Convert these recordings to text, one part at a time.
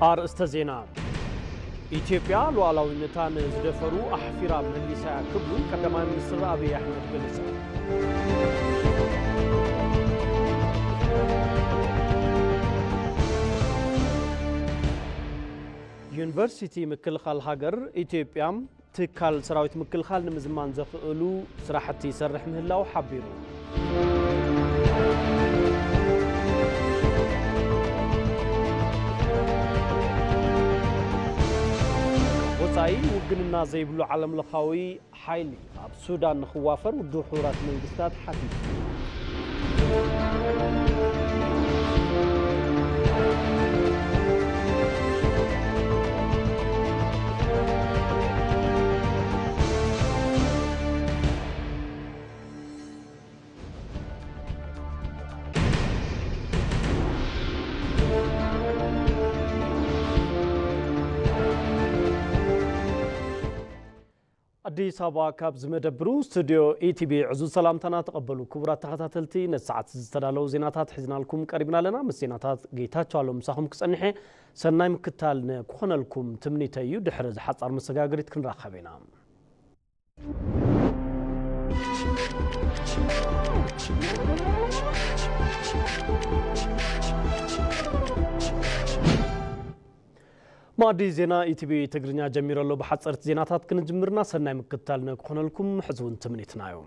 ኣርእስተ ዜና። ኢትዮጵያ ሉዓላዊነታ ንዝደፈሩ ኣሕፊራ መሊሳ እያ ክብሉ ቀዳማይ ሚኒስትር ኣብይ ኣሕመድ ገለጸ። ዩኒቨርሲቲ ምክልኻል ሃገር ኢትዮጵያ ትካል ሰራዊት ምክልኻል ንምዝማን ዘኽእሉ ስራሕቲ ይሰርሕ ምህላው ሓቢሩ። ወጻኢ ውግንና ዘይብሉ ዓለምለኻዊ ሓይሊ ኣብ ሱዳን ንኽዋፈር ውድብ ሕቡራት መንግስታት ሓቲቱ። ኣዲስ ኣበባ ካብ ዝመደብሩ ስቱዲዮ ኢቲቪ ዕዙዝ ሰላምታና ተቐበሉ። ክቡራት ተኸታተልቲ፣ ነቲ ሰዓት ዝተዳለዉ ዜናታት ሒዝናልኩም ቀሪብና ኣለና። ምስ ዜናታት ጌታቸው ኣሎ ምሳኹም ክጸንሐ ሰናይ ምክታል ንክኾነልኩም ትምኒተይ እዩ። ድሕሪ ዝሓጻር መሰጋገሪት ክንራኸብ ኢና። ማዕዲ ዜና ኢቲቪ ትግርኛ ጀሚሩ ኣሎ። ብሓፀርቲ ዜናታት ክንጅምርና ሰናይ ምክትታል ንክኾነልኩም ሕዚ እውን ትምኒትና እዩ።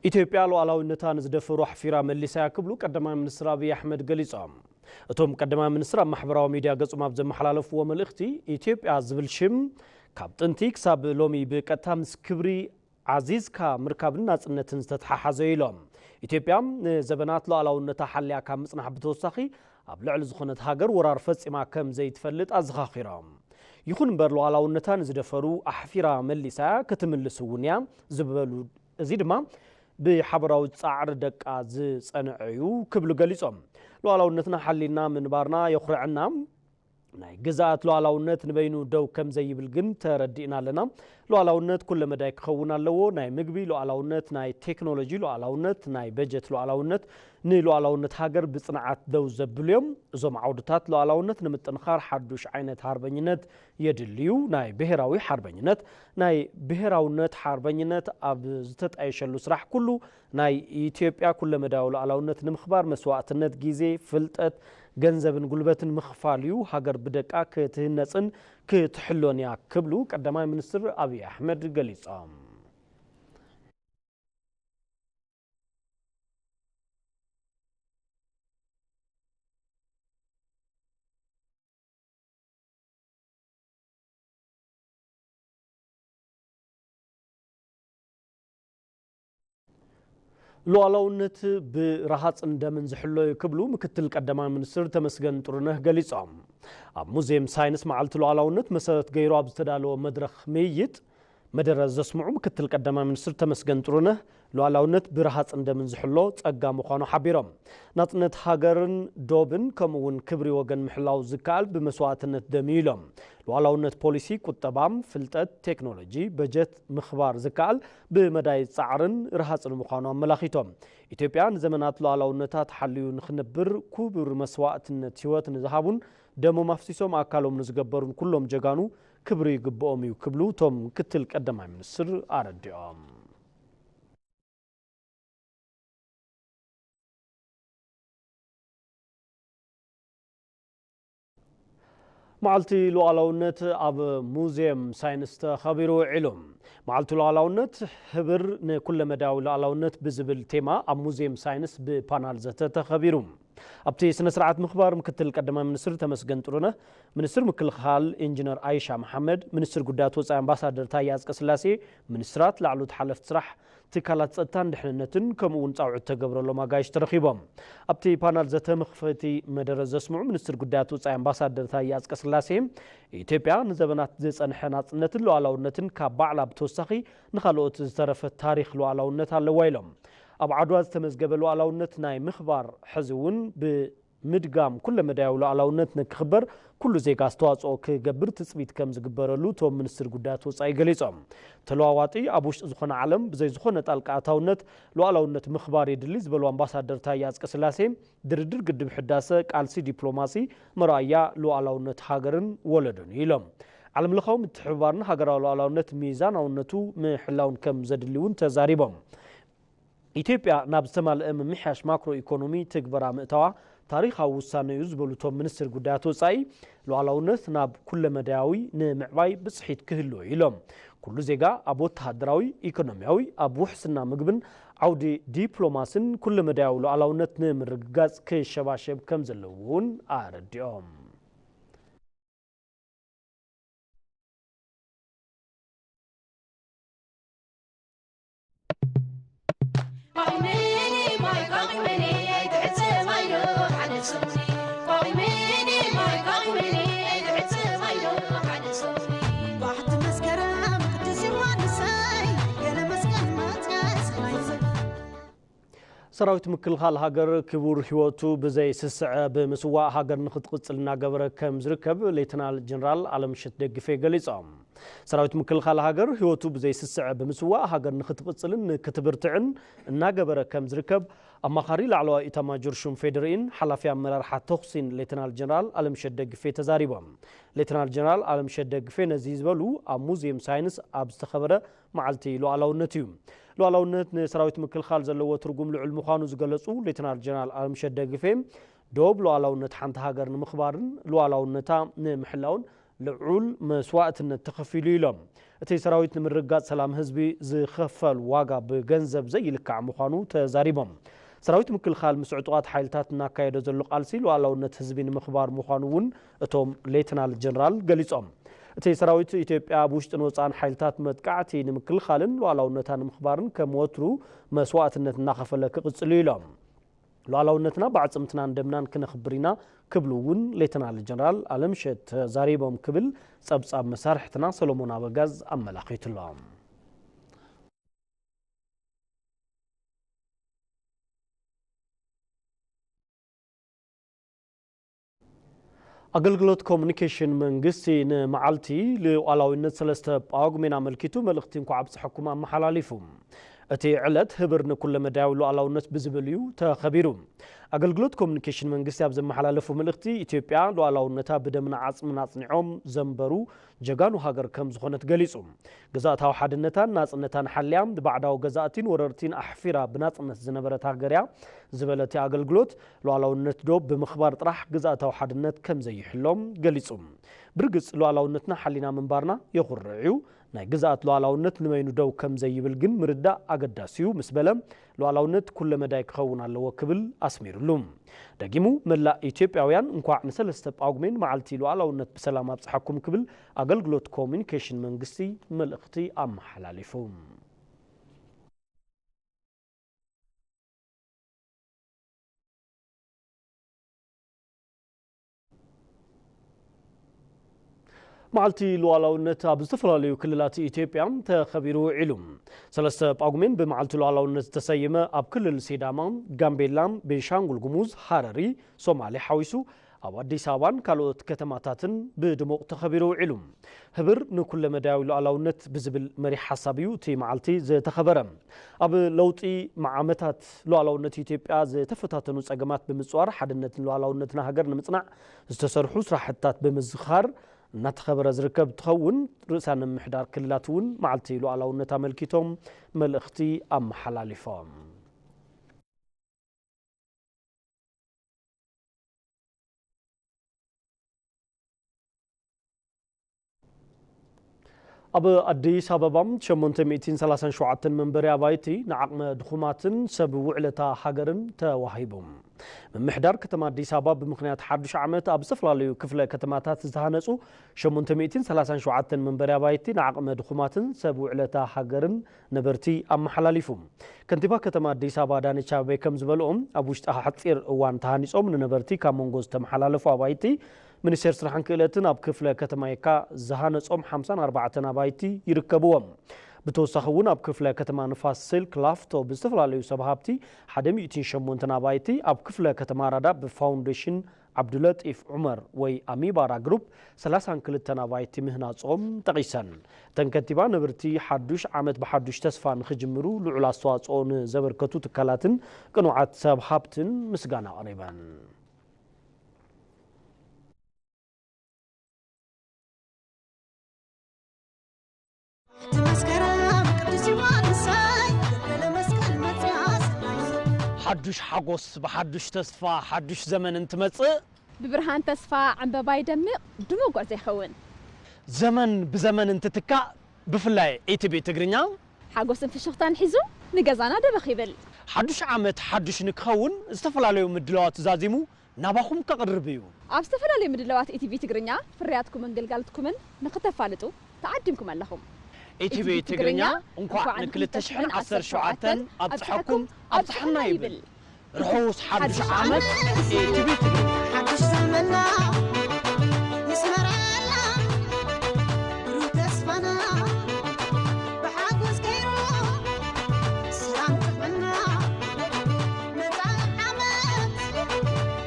ኢትዮጵያ ሉዓላዊነታ ንዝደፈሩ ኣሕፊራ መሊሳ እያ ክብሉ ቀዳማይ ሚኒስትር ኣብይ ኣሕመድ ገሊጾም። እቶም ቀዳማይ ሚኒስትር ኣብ ማሕበራዊ ሚድያ ገጾም ኣብ ዘመሓላለፍዎ መልእኽቲ፣ ኢትዮጵያ ዝብል ሽም ካብ ጥንቲ ክሳብ ሎሚ ብቀጥታ ምስ ክብሪ ዓዚዝካ ምርካብን ናጽነትን ዝተተሓሓዘ እዩ ኢሎም። ኢትዮጵያ ንዘበናት ሉዓላውነታ ሓልያ ካብ ምጽናሕ ብተወሳኺ፣ ኣብ ልዕሊ ዝኾነት ሃገር ወራር ፈጺማ ከም ዘይትፈልጥ ኣዘኻኺሮም። ይኹን እምበር፣ ሉዓላውነታ ንዝደፈሩ ኣሕፊራ መሊሳ ክትምልስ እውን እያ ዝበሉ፣ እዚ ድማ ብሓበራዊ ጻዕሪ ደቃ ዝጸንዐ እዩ ክብሉ ገሊጾም። ሉዓላውነትና ሓሊና ምንባርና የኹርዐና። ናይ ግዝኣት ሉዓላውነት ንበይኑ ደው ከም ዘይብል ግን ተረዲእና ኣለና። ሉዓላውነት ኩለ መዳይ ክኸውን ኣለዎ። ናይ ምግቢ ሉዓላውነት፣ ናይ ቴክኖሎጂ ሉዓላውነት፣ ናይ በጀት ሉዓላውነት ንሉዓላውነት ሃገር ብጽንዓት ደው ዘብሉ እዮም። እዞም ዓውድታት ሉዓላውነት ንምጥንኻር ሓዱሽ ዓይነት ሓርበኝነት የድልዩ። ናይ ብሄራዊ ሓርበኝነት፣ ናይ ብሄራውነት ሓርበኝነት ኣብ ዝተጣየሸሉ ስራሕ ኩሉ ናይ ኢትዮጵያ ኩለመዳያዊ ሉዓላውነት ንምኽባር መስዋእትነት ግዜ፣ ፍልጠት፣ ገንዘብን ጉልበትን ምኽፋል እዩ። ሃገር ብደቃ ክትህነጽን ክትሕሎን እያ ክብሉ ቀዳማይ ሚኒስትር ኣብይ ኣሕመድ ገሊጾም። ሉዓላውነት ብረሃጽን ደምን ዝሕሎ እዩ ክብሉ ምክትል ቀዳማይ ሚኒስትር ተመስገን ጥሩነህ ገሊጾም። ኣብ ሙዚየም ሳይንስ መዓልቲ ሉዓላውነት መሰረት ገይሩ ኣብ ዝተዳለወ መድረኽ ምይይጥ መደረ ዘስምዑ ምክትል ቀዳማይ ሚኒስትር ተመስገን ጥሩነህ፣ ሉዓላውነት ብረሃጽን ደምን ዝሕሎ ጸጋ ምዃኑ ሓቢሮም። ናጽነት ሃገርን ዶብን ከምኡ እውን ክብሪ ወገን ምሕላው ዝከኣል ብመስዋእትነት ደም እዩ ኢሎም። ሉዓላውነት ፖሊሲ ቁጠባ፣ ፍልጠት፣ ቴክኖሎጂ፣ በጀት ምኽባር ዝከኣል ብመዳይ ጻዕርን ረሃጽን ምዃኑ ኣመላኺቶም። ኢትዮጵያ ንዘመናት ሉዓላውነታ ተሓልዩ ንኽነብር ክቡር መስዋእትነት ህይወት ንዝሃቡን ደሞም ኣፍሲሶም ኣካሎም ንዝገበሩን ኩሎም ጀጋኑ ክብሪ ይግብኦም እዩ ክብሉ እቶም ምክትል ቀዳማይ ሚኒስትር ኣረዲኦም። መዓልቲ ሉዓላውነት ኣብ ሙዚየም ሳይንስ ተኸቢሩ ውዒሉ። መዓልቲ ሉዓላውነት ህብር ንኩለመዳያዊ ሉዓላውነት ብዝብል ቴማ ኣብ ሙዚየም ሳይንስ ብፓናል ዘተ ተኸቢሩ። ኣብቲ ስነ ስርዓት ምኽባር ምክትል ቀዳማይ ሚኒስትር ተመስገን ጥሩነህ፣ ሚኒስትር ምክልኻል ኢንጂነር ኣይሻ መሓመድ፣ ሚኒስትር ጉዳያት ወጻኢ ኣምባሳደር ታዬ ኣጽቀስላሴ፣ ሚኒስትራት፣ ላዕለዎት ሓለፍቲ ስራሕ ትካላት ጸጥታን ድሕንነትን፣ ከምኡ እውን ጻውዒት ተገብረሎም ኣጋይሽ ተረኺቦም። ኣብቲ ፓናል ዘተ መኽፈቲ መደረ ዘስምዑ ሚኒስትር ጉዳያት ወጻኢ ኣምባሳደር ታዬ ኣጽቀስላሴ፣ ኢትዮጵያ ንዘበናት ዝጸንሐ ናጽነትን ሉዓላውነትን ካብ ባዕላ ብተወሳኺ ንኻልኦት ዝተረፈ ታሪኽ ሉዓላውነት ኣለዋ ኢሎም። ኣብ ዓድዋ ዝተመዝገበ ሉዓላውነት ናይ ምኽባር፣ ሕዚ እውን ብ ምድጋም ኩለመዳያዊ ሉዓላውነት ንክኽበር ኩሉ ዜጋ ኣስተዋፅኦ ክገብር ትፅቢት ከም ዝግበረሉ እቶም ሚኒስትር ጉዳያት ወፃኢ ገሊፆም። ተለዋዋጢ ኣብ ውሽጢ ዝኾነ ዓለም ብዘይ ዝኾነ ጣልቃ ኣታውነት ሉዓላውነት ምኽባር የድሊ ዝበሉ ኣምባሳደር ታየ ኣፅቀስላሴ፣ ድርድር ግድብ ሕዳሰ ቃልሲ ዲፕሎማሲ መርኣያ ሉዓላውነት ሃገርን ወለዶን እዩ ኢሎም። ዓለም ለኻዊ ምትሕብባርን ሃገራዊ ሉዓላውነት ሚዛናውነቱ ምሕላውን ከም ዘድሊ እውን ተዛሪቦም። ኢትዮጵያ ናብ ዝተማልአ ምምሕያሽ ማክሮ ኢኮኖሚ ትግበራ ምእታዋ ታሪኻዊ ውሳነ እዩ ዝበሉ እቶም ሚኒስትር ጉዳያት ወፃኢ፣ ሉዓላውነት ናብ ኩለመዳያዊ ንምዕባይ ብፅሒት ክህልዎ እዩ ኢሎም። ኩሉ ዜጋ ኣብ ወተሃደራዊ፣ ኢኮኖሚያዊ፣ ኣብ ውሕስና ምግብን ዓውዲ ዲፕሎማስን ኩለመዳያዊ ሉዓላውነት ንምርግጋፅ ክሸባሸብ ከም ዘለዎ እውን ኣረዲኦም። ሰራዊት ምክልኻል ሃገር ክቡር ህይወቱ ብዘይ ስስዐ ብምስዋእ ሃገር ንክትቕፅል እናገበረ ከም ዝርከብ ሌተናል ጀነራል ኣለምሸት ደግፌ ገሊፆም። ሰራዊት ምክልኻል ሃገር ህይወቱ ብዘይ ስስዐ ብምስዋእ ሃገር ንክትቕፅልን ንክትብርትዕን እናገበረ ከም ዝርከብ ኣማኻሪ ላዕለዋይ ኢታማጆር ሹም ፌዴሪኢን ሓላፊ ኣመራርሓ ተኹሲን ሌተናል ጀነራል ኣለምሸት ደግፌ ተዛሪቦም። ሌተናል ጀነራል ኣለምሸት ደግፌ ነዚ ዝበሉ ኣብ ሙዚየም ሳይንስ ኣብ ዝተኸበረ መዓልቲ ሉዓላውነት እዩ። ሉዓላውነት ንሰራዊት ምክልኻል ዘለዎ ትርጉም ልዑል ምዃኑ ዝገለጹ ሌተናል ጀነራል ኣለምሸት ደግፌ፣ ዶብ ሉዓላውነት ሓንቲ ሃገር ንምኽባርን ሉዓላውነታ ንምሕላውን ልዑል መስዋእትነት ተኸፊሉ ኢሎም። እቲ ሰራዊት ንምርግጋጽ ሰላም ህዝቢ ዝኸፈል ዋጋ ብገንዘብ ዘይልካዕ ምዃኑ ተዛሪቦም። ሰራዊት ምክልኻል ምስ ዕጡቓት ሓይልታት እናካየዶ ዘሎ ቃልሲ ሉዓላውነት ህዝቢ ንምኽባር ምዃኑ እውን እቶም ሌተናል ጀነራል ገሊጾም። እቲ ሰራዊት ኢትዮጵያ ኣብ ውሽጥን ወጻእን ሓይልታት መጥቃዕቲ ንምክልኻልን ሉዓላውነታ ንምኽባርን ከም ወትሩ መስዋእትነት እናኸፈለ ክቕጽል እዩ ኢሎም። ሉዓላውነትና ብዓጽምትናን ደምናን ክነኽብር ኢና ክብሉ እውን ሌተናል ጀነራል ኣለምሸት ተዛሪቦም ክብል ጸብጻብ መሳርሕትና ሰሎሞን ኣበጋዝ ኣመላኺቱሎም። ኣገልግሎት ኮሙኒኬሽን መንግስቲ ንመዓልቲ ሉዓላዊነት ሰለስተ ጳጉሜን ኣመልኪቱ መልእኽቲ እንኳዕ ኣብፀሐኩም ኣመሓላሊፉ። እቲ ዕለት ህብር ንኩለመዳያዊ ሉዓላውነት ብዝብል እዩ ተኸቢሩ። ኣገልግሎት ኮሙኒኬሽን መንግስቲ ኣብ ዘመሓላለፉ መልእኽቲ፣ ኢትዮጵያ ሉዓላውነታ ብደምን ዓፅምን ኣፅኒዖም ዘንበሩ ጀጋኑ ሃገር ከም ዝኾነት ገሊፁ። ግዝኣታዊ ሓድነታን ናፅነታን ሓልያ፣ ብባዕዳዊ ገዛእቲን ወረርቲን ኣሕፊራ ብናፅነት ዝነበረት ሃገር እያ ዝበለ እቲ ኣገልግሎት፣ ሉዓላውነት ዶብ ብምኽባር ጥራሕ ግዝኣታዊ ሓድነት ከም ዘይሕሎም ገሊጹ። ብርግጽ ሉዓላውነትና ሓሊና ምንባርና የኹርዕ እዩ። ናይ ግዝኣት ሉዓላውነት ንበይኑ ደው ከም ዘይብል ግን ምርዳእ ኣገዳሲ እዩ ምስ በለ፣ ሉዓላውነት ኩለ መዳይ ክኸውን ኣለዎ ክብል ኣስሚሩሉ። ደጊሙ፣ መላእ ኢትዮጵያውያን እንኳዕ ንሰለስተ ጳጉሜን መዓልቲ ሉዓላውነት ብሰላም ኣብጽሓኩም ክብል ኣገልግሎት ኮሙኒኬሽን መንግስቲ መልእኽቲ ኣመሓላሊፉ። መዓልቲ ሉዓላውነት ኣብ ዝተፈላለዩ ክልላት ኢትዮጵያ ተኸቢሩ ውዒሉ። ሰለስተ ጳጉሜን ብመዓልቲ ሉዓላውነት ዝተሰየመ ኣብ ክልል ሲዳማ፣ ጋምቤላ፣ ቤንሻንጉል ጉሙዝ፣ ሃረሪ፣ ሶማሌ ሓዊሱ ኣብ ኣዲስ ኣበባን ካልኦት ከተማታትን ብድሙቕ ተኸቢሩ ውዒሉ። ህብር ንኩለመዳያዊ ሉዓላውነት ብዝብል መሪሕ ሓሳብ እዩ እቲ መዓልቲ ዝተኸበረ። ኣብ ለውጢ ዓመታት ሉዓላውነት ኢትዮጵያ ዝተፈታተኑ ጸገማት ብምጽዋር ሓድነትን ሉዓላውነትን ሃገር ንምጽናዕ ዝተሰርሑ ስራሕትታት ብምዝኻር እናተኸበረ ዝርከብ እንትኸውን፣ ርእሳነ ምምሕዳር ክልላት እውን መዓልቲ ሉዓላውነት ኣመልኪቶም መልእኽቲ ኣመሓላሊፎም። ኣብ ኣዲስ ኣበባ ሸሞንተ ሚእትን ሰላሳን ሸውዓተን መንበሪ ኣባይቲ ንዓቕመ ድኹማትን ሰብ ውዕለታ ሃገርን ተዋሂቡ። ምምሕዳር ከተማ ኣዲስ ኣበባ ብምኽንያት ሓዱሽ ዓመት ኣብ ዝተፈላለዩ ክፍለ ከተማታት ዝተሃነጹ ሸሞንተ ሚእትን ሰላሳን ሸውዓተን መንበሪ ኣባይቲ ንዓቕመ ድኹማትን ሰብ ውዕለታ ሃገርን ነበርቲ ኣመሓላሊፉ። ከንቲባ ከተማ ኣዲስ ኣበባ ኣዳነች ኣቤቤ ከም ዝበልኦም፣ ኣብ ውሽጢ ሓጺር እዋን ተሃኒጾም ንነበርቲ ካብ መንጎ ዝተመሓላለፉ ኣባይቲ፣ ሚኒስቴር ስራሕን ክእለትን ኣብ ክፍለ ከተማ የካ ዝሃነጾም ሓምሳን ኣርባዕተን ኣባይቲ ይርከብዎም። ብተወሳኺ እውን ኣብ ክፍለ ከተማ ንፋስ ስልክ ላፍቶ ብዝተፈላለዩ ሰብ ሃብቲ ሓደ ሚእትን ሸሞንተን ኣባይቲ፣ ኣብ ክፍለ ከተማ ኣራዳ ብፋውንዴሽን ዓብዱለጢፍ ዑመር ወይ ኣሚባራ ግሩፕ ሰላሳን ክልተን ኣባይቲ ምህናጾም ጠቒሰን። እተን ከንቲባ ነበርቲ ሓዱሽ ዓመት ብሓዱሽ ተስፋ ንኽጅምሩ ልዑል ኣስተዋጽኦ ንዘበርከቱ ትካላትን ቅኑዓት ሰብ ሃብትን ምስጋና ኣቕሪበን። ሓዱሽ ሓጎስ ብሓዱሽ ተስፋ ሓዱሽ ዘመን እንትመጽእ፣ ብብርሃን ተስፋ ዕምበባ ይደምቕ፣ ድሙቕ ጉዕዞ ይኸውን። ዘመን ብዘመን እንትትካእ፣ ብፍላይ ኢቲቪ ትግርኛ ሓጎስን ፍሽኽታን ሒዙ ንገዛና ደበኽ ይብል። ሓዱሽ ዓመት ሓዱሽ ንክኸውን ዝተፈላለዩ ምድላዋት ዛዚሙ ናባኹም ከቕርብ እዩ። ኣብ ዝተፈላለዩ ምድላዋት ኢቲቪ ትግርኛ ፍርያትኩምን ግልጋሎትኩምን ንክተፋልጡ ተዓዲምኩም ኣለኹም። ኢቲቪ ትግርኛ እንኳዕ ን ክልተ ሽሕን ዓሰርተ ሸውዓተን ኣብጽሐኩም ኣብጽሓና ይብል። ርሑስ ሓዱሽ ዓመት ኢቲቪ ትግርኛ። ሓድሽ ዘመንና ንስመረላ ብሩህ ተስፋና ብሓጎስ ገይሩ ሰላም ጥዕና መጻኢ ዓመት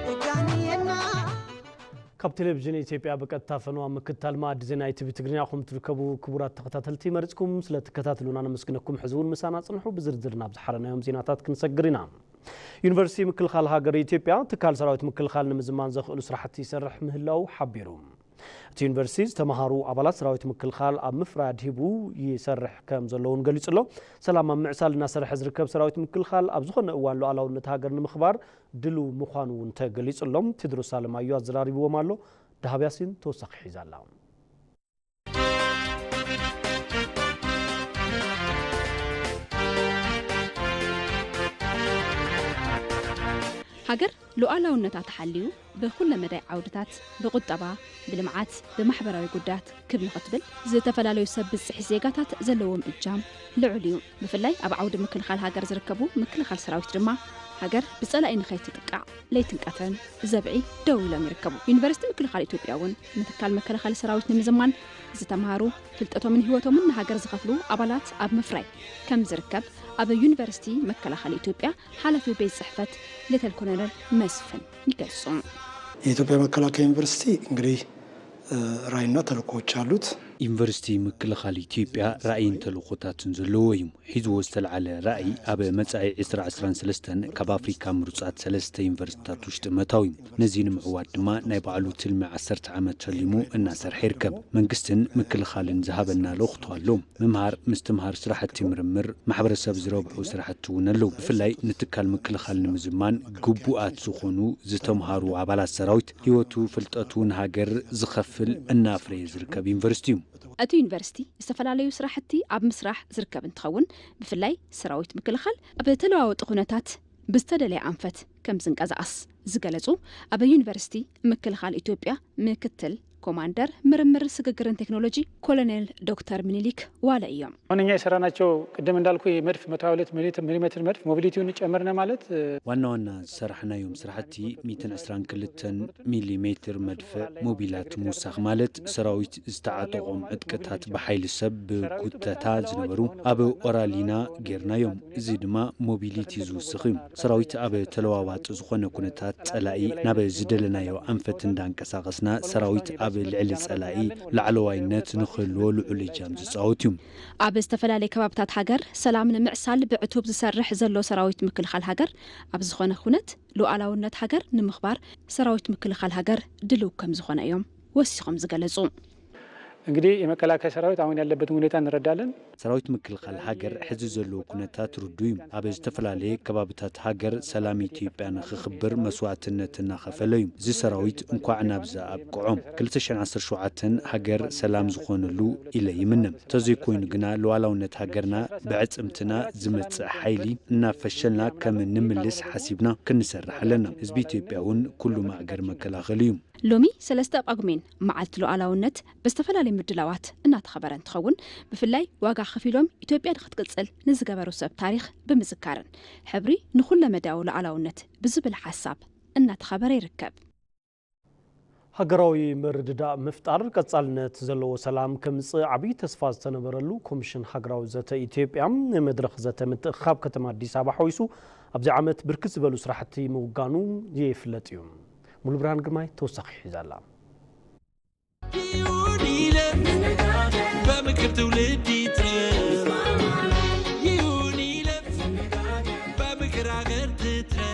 ድጋሚ የና። ካብ ቴሌቪዥን ኢትዮጵያ ብቀጥታ ፈነዋ ምክትታል መኣዲ ዜና ኢቲቪ ትግርኛ ኢኹም ትርከቡ። ክቡራት ተኸታተልቲ፣ መሪጽኩም ስለ ትከታተሉና ነመስግነኩም። ሕዚ እውን ምሳና ጽንሑ። ብዝርዝር ናብ ዝሓረናዮም ዜናታት ክንሰግር ኢና። ዩኒቨርሲቲ ምክልኻል ሃገር ኢትዮጵያ ትካል ሰራዊት ምክልኻል ንምዝማን ዘኽእሉ ስራሕቲ ይሰርሕ ምህላው ሓቢሩ። እቲ ዩኒቨርሲቲ ዝተምሃሩ ኣባላት ሰራዊት ምክልኻል ኣብ ምፍራይ ኣድሂቡ ይሰርሕ ከም ዘሎ እውን ገሊጹ ኣሎ። ሰላም ኣብ ምዕሳል እናሰርሐ ዝርከብ ሰራዊት ምክልኻል ኣብ ዝኾነ እዋን ሉዓላውነት ሃገር ንምኽባር ድሉው ምዃኑ እውን ተገሊጹ ኣሎ። ቴድሮስ ኣለማዮ ኣዘራሪብዎም ኣሎ። ደሃብ ያሲን ተወሳኺ ሒዛ ኣላ። ሃገር ሉዓላውነታ ተሓልዩ ብኩለ መዳይ ዓውድታት፣ ብቁጠባ፣ ብልምዓት፣ ብማሕበራዊ ጉዳያት ክብ ንኽትብል ዝተፈላለዩ ሰብ ብዝሒ ዜጋታት ዘለዎም እጃም ልዑል እዩ። ብፍላይ ኣብ ዓውዲ ምክልኻል ሃገር ዝርከቡ ምክልኻል ሰራዊት ድማ ሃገር ብጸላኢ ንኸይትጥቃዕ ለይትን ቀትርን ዘብዒ ደው ኢሎም ይርከቡ። ዩኒቨርሲቲ ምክልኻል ኢትዮጵያ እውን ምትካል መከላኸሊ ሰራዊት ንምዝማን ዝተምሃሩ፣ ፍልጠቶምን ህይወቶምን ንሃገር ዝኸፍሉ ኣባላት ኣብ ምፍራይ ከም ዝርከብ ኣብ ዩኒቨርሲቲ መከላኸሊ ኢትዮጵያ ሓላፊ ቤት ጽሕፈት ሌተል ኮሎኔል መስፍን ይገልጹ። የኢትዮጵያ መከላከያ ዩኒቨርሲቲ እንግዲህ፣ እ፣ ራዕይና ተልእኮዎች አሉት። ዩኒቨርሲቲ ምክልኻል ኢትዮጵያ ራዕይን ተልእኮታትን ዘለዎ እዩ። ሒዝዎ ዝተልዓለ ራዕይ ኣብ መጻኢ ዕስራ ዕስራን ሰለስተን ካብ ኣፍሪካ ምሩጻት ሰለስተ ዩኒቨርሲቲታት ውሽጢ ምእታው እዩ። ነዚ ንምዕዋት ድማ ናይ ባዕሉ ትልሚ ዓሰርተ ዓመት ተሊሙ እናሰርሐ ይርከብ። መንግስትን ምክልኻልን ዝሃበና ልእኽቶ ኣሎ። ምምሃር፣ ምስትምሃር፣ ስራሕቲ ምርምር፣ ማሕበረሰብ ዝረብሑ ስራሕቲ እውን ኣለዉ። ብፍላይ ንትካል ምክልኻል ንምዝማን ግቡኣት ዝኾኑ ዝተምሃሩ ኣባላት ሰራዊት ህይወቱ፣ ፍልጠቱ ንሃገር ዝኸፍል እናፍረየ ዝርከብ ዩኒቨርሲቲ እዩ። እቲ ዩኒቨርሲቲ ዝተፈላለዩ ስራሕቲ ኣብ ምስራሕ ዝርከብ እንትኸውን፣ ብፍላይ ሰራዊት ምክልኻል ኣብ ተለዋወጢ ኩነታት ብዝተደለየ ኣንፈት ከም ዝንቀሳቐስ ዝገለጹ ኣብ ዩኒቨርሲቲ ምክልኻል ኢትዮጵያ ምክትል ኮማንደር ምርምር ስግግርን ቴክኖሎጂ ኮሎኔል ዶክተር ምኒሊክ ዋለ እዮም። አሁን እኛ የሰራናቸው ቅድም እንዳልኩ የመድፍ መቶ ሃያ ሁለት ሚሊ ሜትር መድፍ ሞቢሊቲውን ጨመርነ ማለት፣ እ፣ ዋና ዋና ዝሰራሕናዮም ስራሕቲ ሚእትን ዕስራን ክልተን ሚሊ ሜትር መድፍዕ ሞቢላት ምውሳኽ ማለት ሰራዊት ዝተዓጠቖም ዕጥቅታት ብሓይሊ ሰብ ብጉተታ ዝነበሩ ኣብ ኦራሊና ጌርናዮም። እዚ ድማ ሞቢሊቲ ዝውስኽ እዩ። ሰራዊት ኣብ ተለዋዋጢ ዝኾነ ኩነታት ጸላኢ ናብ ዝደለናዮ ኣንፈት እንዳንቀሳቐስና ሰራዊት ኣብ ልዕሊ ጸላኢ ላዕለዋይነት ንክህልዎ ልዑል እጃም ዝጻወት እዩ። ኣብ ዝተፈላለየ ከባብታት ሃገር ሰላም ንምዕሳል ብዕቱብ ዝሰርሕ ዘሎ ሰራዊት ምክልኻል ሃገር ኣብ ዝኾነ ኩነት ሉዓላውነት ሃገር ንምኽባር ሰራዊት ምክልኻል ሃገር ድልው ከም ዝኾነ እዮም ወሲኾም ዝገለጹ። እንግዲህ የመከላከያ ሰራዊት አሁን ያለበትን ሁኔታ እንረዳለን። ሰራዊት ምክልኻል ሃገር ሕዚ ዘለዎ ኩነታት ርዱእ እዩ። ኣብ ዝተፈላለየ ከባብታት ሃገር ሰላም ኢትዮጵያ ንኽኽብር መስዋዕትነት እናኸፈለ እዩ። እዚ ሰራዊት እንኳዕ ናብዚ ኣብቅዖ። ክልተ ሽሕን ዓሰርተ ሸውዓተን ሃገር ሰላም ዝኾነሉ ኢለ ይምነ። እንተዘይኮይኑ ግና ሉዓላውነት ሃገርና ብዕጽምትና ዝመጽእ ሓይሊ እናፈሸልና ከም ንምልስ ሓሲብና ክንሰርሕ ኣለና። ህዝቢ ኢትዮጵያ እውን ኩሉ ማእገር መከላኸሊ እዩ። ሎሚ ሰለስተ ጳጉሜን መዓልቲ ሉዓላውነት ብዝተፈላለዩ ምድላዋት እናተኸበረ እንትኸውን፣ ብፍላይ ዋጋ ከፊሎም ኢትዮጵያ ንክትቅጽል ንዝገበሩ ሰብ ታሪኽ ብምዝካርን ሕብሪ ንኹለመዳያዊ ሉዓላውነት ብዝብል ሓሳብ እናተኸበረ ይርከብ። ሃገራዊ ምርድዳእ ምፍጣር ቀጻልነት ዘለዎ ሰላም ከምጽእ ዓብዪ ተስፋ ዝተነበረሉ ኮሚሽን ሃገራዊ ዘተ ኢትዮጵያ ንመድረኽ ዘተ ምትእኽኻብ ከተማ ኣዲስ ኣበባ ሓዊሱ ኣብዚ ዓመት ብርክት ዝበሉ ስራሕቲ ምውጋኑ ይፍለጥ እዩ። ሙሉብርሃን ግርማይ ተወሳኺ ሒዛ ኣላ። ይሁን ይለፍ በምክር ትውልድ ይትረፍ። ይሁን ይለፍ በምክር ሀገር ትትረፍ።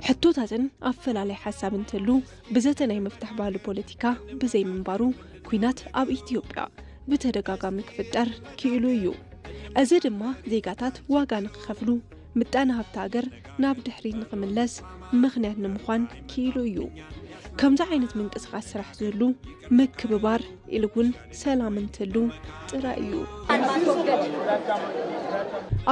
ሕቶታትን ኣፈላላይ ሓሳብ እንትህሉ ብዘተ ናይ ምፍታሕ ባህሊ ፖለቲካ ብዘይምንባሩ ኲናት ኣብ ኢትዮጵያ ብተደጋጋሚ ክፍጠር ክኢሉ እዩ። እዚ ድማ ዜጋታት ዋጋ ንክኸፍሉ ምጣነ ሃብቲ ሃገር ናብ ድሕሪት ንኽምለስ ምኽንያት ንምዃን ክኢሉ እዩ። ከምዚ ዓይነት ምንቅስቓስ ስራሕ ዝህሉ ምክብባር ኢሉ እውን ሰላም እንትህሉ ጥራይ እዩ።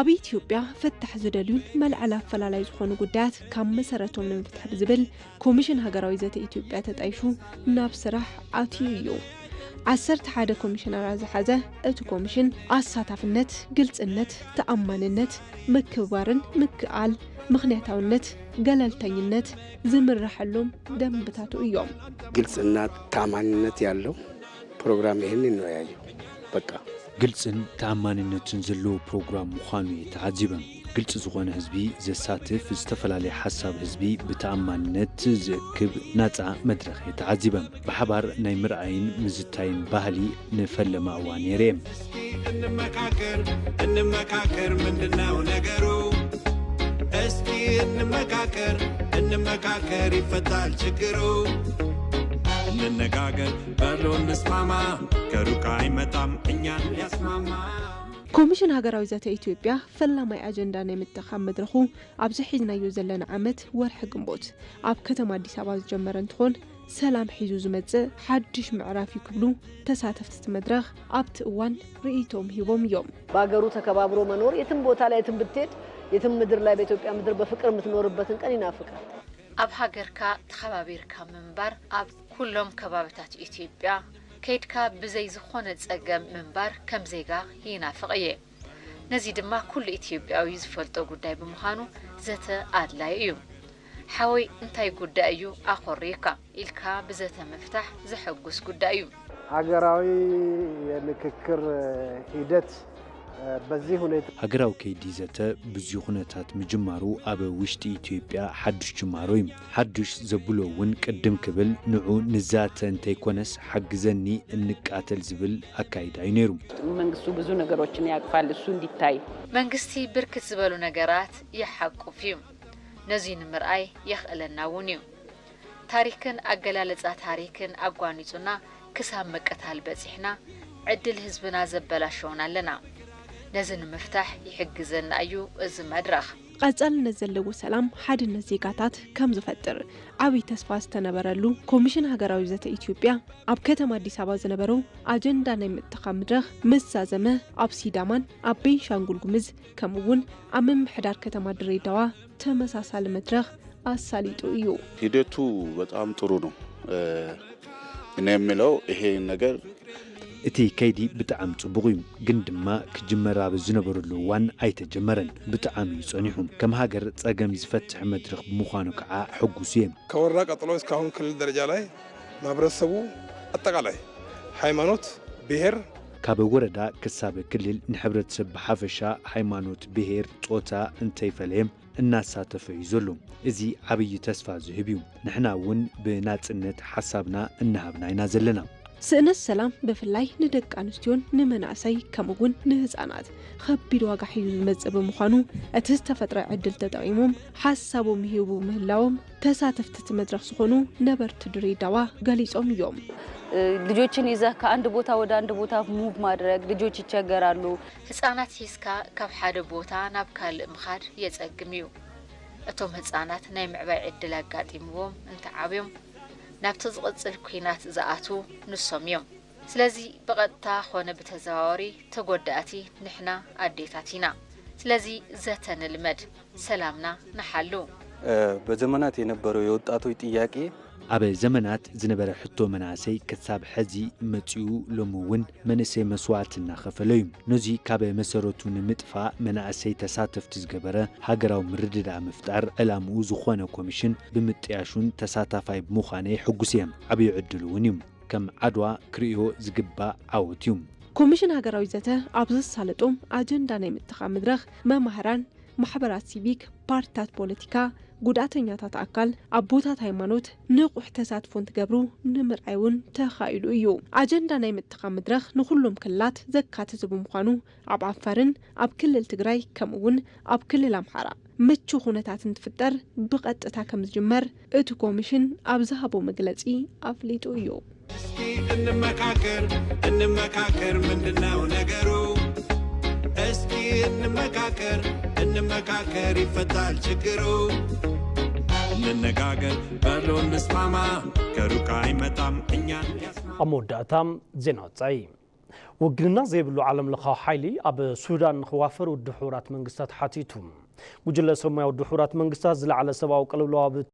ኣብ ኢትዮጵያ ፍታሕ ዝደልዩን መልዓሊ ኣፈላላይ ዝኾኑ ጉዳያት ካብ መሰረቶም ንምፍታሕ ብዝብል ኮሚሽን ሃገራዊ ዘተ ኢትዮጵያ ተጣይሹ ናብ ስራሕ ኣትዩ እዩ። ዓሰርተ ሓደ ኮሚሽነራት ዝሓዘ እቲ ኮሚሽን ኣሳታፍነት፣ ግልፅነት፣ ተኣማንነት፣ ምክብባርን ምክእኣል፣ ምኽንያታውነት፣ ገለልተኝነት ዝምረሐሎም ደንብታቱ እዮም። ግልጽና ተኣማንነት ያለው ፕሮግራም ይህንን ነው ያየው። በቃ ግልጽን ተኣማንነትን ዘለዎ ፕሮግራም ምዃኑ እየ ተዓዚበ። ግልጺ ዝኾነ ህዝቢ ዘሳትፍ፣ ዝተፈላለየ ሓሳብ ህዝቢ ብተኣማንነት ዝእክብ ናጻ መድረኽ እየ ተዓዚበ። ብሓባር ናይ ምርኣይን ምዝታይን ባህሊ ንፈለማ እዋን የርእየ። እስኪ እንመካከር እንመካከር ምንድነው ነገሩ? እስኪ እንመካከር እንመካከር ይፈታል ችግሩ። እንነጋገር በሉ እንስማማ ከሩቅ አይመጣም እኛን ሊያስማማ። ኮሚሽን ሃገራዊ ዘተ ኢትዮጵያ ፈላማይ ኣጀንዳ ናይ ምትኻብ መድረኹ ኣብዚ ሒዝናዮ ዘለና ዓመት ወርሒ ግንቦት ኣብ ከተማ ኣዲስ ኣበባ ዝጀመረ እንትኾን ሰላም ሒዙ ዝመጽእ ሓድሽ ምዕራፍ እዩ ክብሉ ተሳተፍቲ እቲ መድረኽ ኣብቲ እዋን ርእይቶም ሂቦም እዮም። በሀገሩ ተከባብሮ መኖር የትም ቦታ ላይ የትም ብትሄድ የትም ምድር ላይ በኢትዮጵያ ምድር በፍቅር የምትኖርበትን ቀን ይናፍቃል። ኣብ ሃገርካ ተኸባቢርካ ምንባር ኣብ ኩሎም ከባብታት ኢትዮጵያ ከይድካ ብዘይ ዝኾነ ጸገም ምንባር ከም ዜጋ ይናፍቕ እየ። ነዚ ድማ ኩሉ ኢትዮጵያዊ ዝፈልጦ ጉዳይ ብምዃኑ ዘተ ኣድላይ እዩ። ሓወይ እንታይ ጉዳይ እዩ ኣኾርዩካ ኢልካ ብዘተ ምፍታሕ ዘሐጉስ ጉዳይ እዩ። ሀገራዊ የምክክር ሂደት በዚህ ሁኔታ ሃገራዊ ከይዲ ዘተ ብዙ ኩነታት ምጅማሩ ኣብ ውሽጢ ኢትዮጵያ ሓዱሽ ጅማሮ እዩ። ሓዱሽ ዘብሎ እውን ቅድም ክብል ንዑ ንዛተ እንተይኮነስ ሓግዘኒ እንቃተል ዝብል ኣካይዳ እዩ ነይሩ። መንግስቱ ብዙ ነገሮችን ያቅፋል። እሱ እንዲታይ መንግስቲ ብርክት ዝበሉ ነገራት ይሓቁፍ እዩ። ነዚ ንምርኣይ የኽእለና እውን እዩ። ታሪክን ኣገላልጻ ታሪክን ኣጓኒጹና ክሳብ ምቅታል በጺሕና ዕድል ህዝብና ዘበላሸውን ኣለና። ነዚ ንምፍታሕ ይሕግዘና እዩ እዚ መድረኽ። ቀጻልነት ዘለዎ ሰላም ሓድነት ዜጋታት ከም ዝፈጥር ዓብይ ተስፋ ዝተነበረሉ ኮሚሽን ሃገራዊ ዘተ ኢትዮጵያ ኣብ ከተማ ኣዲስ ኣበባ ዝነበረው ኣጀንዳ ናይ ምጥኻብ መድረኽ ምስ ዛዘመ ኣብ ሲዳማን ኣብ ቤንሻንጉል ጉምዝ ከምኡ እውን ኣብ ምምሕዳር ከተማ ድሬዳዋ ተመሳሳሊ መድረኽ ኣሳሊጡ እዩ። ሂደቱ በጣም ጥሩ ነው። እኔ የምለው ይሄ ነገር እቲ ከይዲ ብጣዕሚ ጽቡቕ እዩ፣ ግን ድማ ክጅመር ኣብ ዝነበረሉ እዋን ኣይተጀመረን። ብጣዕሚ እዩ ጸኒሑ። ከም ሃገር ጸገም ዝፈትሕ መድረኽ ብምዃኑ ከዓ ሕጉስ እየ። ከወረዳ ቀጥሎ እስካሁን ክልል ደረጃ ላይ ማህበረሰቡ አጠቃላይ ሃይማኖት፣ ብሔር፣ ካብ ወረዳ ክሳብ ክልል ንሕብረተሰብ ብሓፈሻ ሃይማኖት፣ ብሔር፣ ጾታ እንተይፈለየ እናሳተፈ እዩ ዘሎ። እዚ ዓብዪ ተስፋ ዝህብ እዩ። ንሕና እውን ብናጽነት ሓሳብና እናሃብና ኢና ዘለና። ስእነት ሰላም ብፍላይ ንደቂ ኣንስትዮን ንመናእሰይ ከምኡ እውን ንህፃናት ከቢድ ዋጋ ሒዙ ዝመፅእ ብምዃኑ እቲ ዝተፈጥረ ዕድል ተጠቒሞም ሓሳቦም ይህቡ ምህላዎም ተሳተፍቲ እቲ መድረኽ ዝኾኑ ነበርቲ ድሬዳዋ ገሊፆም እዮም። ልጆችን ይዘህ ከአንድ ቦታ ወደ አንድ ቦታ ሙቭ ማድረግ ልጆች ይቸገራሉ። ህፃናት ሒዝካ ካብ ሓደ ቦታ ናብ ካልእ ምኻድ የፀግም እዩ። እቶም ህፃናት ናይ ምዕባይ ዕድል ኣጋጢምዎም እንተዓብዮም ናብቲ ዝቕፅል ኲናት ዝኣትዉ ንሶም እዮም። ስለዚ ብቐጥታ ኾነ ብተዘዋዋሪ ተጎዳእቲ ንሕና ኣዴታት ኢና። ስለዚ ዘተ ንልመድ፣ ሰላምና ንሓሉ። በዘመናት የነበረው የወጣቶች ጥያቄ ኣብ ዘመናት ዝነበረ ሕቶ መናእሰይ ክሳብ ሕዚ መጺኡ፣ ሎሚ እውን መንእሰይ መስዋእቲ እናኸፈለ እዩ። ነዚ ካብ መሰረቱ ንምጥፋእ መናእሰይ ተሳተፍቲ ዝገበረ ሃገራዊ ምርድዳእ ምፍጣር ዕላምኡ ዝኾነ ኮሚሽን ብምጥያሹን ተሳታፋይ ብምዃነይ ሕጉስ እየ። ዓብዪ ዕድል እውን እዩ። ከም ዓድዋ ክርእዮ ዝግባእ ዓወት እዩ። ኮሚሽን ሃገራዊ ዘተ ኣብ ዘሳለጦም ኣጀንዳ ናይ ምጥኻ መድረኽ መማህራን፣ ማሕበራት ሲቪክ፣ ፓርትታት ፖለቲካ፣ ጉዳተኛታት ኣካል፣ ኣቦታት ሃይማኖት፣ ንቑሕ ተሳትፎ እንትገብሩ ንምርኣይ እውን ተኻኢሉ እዩ። ኣጀንዳ ናይ ምጥኻ መድረኽ ንኹሎም ክልላት ዘካተተ ብምዃኑ ኣብ ዓፋርን ኣብ ክልል ትግራይ ከምኡ እውን ኣብ ክልል ኣምሓራ ምቹ ኩነታት እንትፍጠር ብቐጥታ ከም ዝጅመር እቲ ኮሚሽን ኣብ ዝሃቦ መግለጺ ኣፍሊጡ እዩ። እስኪ እንመካከር እንመካከር ምንድነው ነገሩ? እስኪ እንመካከር እንመካከር ይፈታል ችግሩ። እንነጋገር በሉ እንስማማ ከሩቅ አይመጣም እኛን ያስማማ። ኣብ መወዳእታ ዜና ወጻኢ። ውግንና ዘይብሉ ዓለም ለኻዊ ሓይሊ ኣብ ሱዳን ንኽዋፈር ውድብ ሕቡራት መንግስታት ሓቲቱ። ጉጅለ ሰማያዊ ውድብ ሕቡራት መንግስታት ዝለዓለ ሰብኣዊ ቅልውላው ኣብ